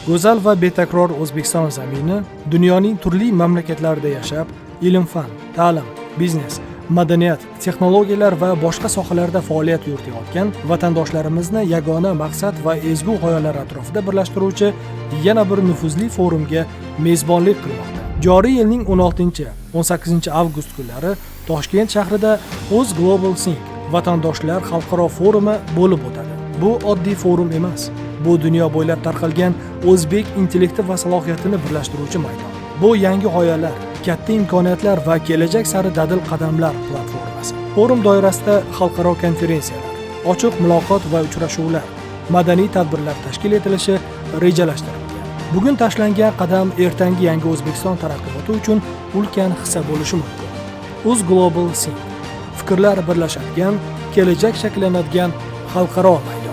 Go'zal va betakror O'zbekiston zamini dunyoning turli mamlakatlarida yashab, ilm-fan, ta'lim, biznes, madaniyat, texnologiyalar va boshqa sohalarda faoliyat yuritayotgan vatandoshlarimizni yagona maqsad va ezgu g'oyalar atrofida birlashtiruvchi yana bir nufuzli forumga mezbonlik qilmoqda. Joriy yilning 16-18 avgust kunlari Toshkent shahrida Uz Global Think vatandoshlar xalqaro forumi bo'lib o'tadi. Bu oddiy forum emas. Bu dunyo bo'ylab tarqalgan o'zbek intellekti va salohiyatini birlashtiruvchi maydon. Bu yangi g'oyalar, katta imkoniyatlar va kelajak sari dadil qadamlar platformasi. Forum doirasida xalqaro konferensiyalar, ochiq muloqot va uchrashuvlar, madaniy tadbirlar tashkil etilishi rejalashtirilgan. Bugun tashlangan qadam ertangi yangi O'zbekiston taraqqiyoti uchun ulkan hissa bo'lishi mumkin. Uz Global Think: fikrlar birlashadigan, kelajak shakllanadigan xalqaro maydon.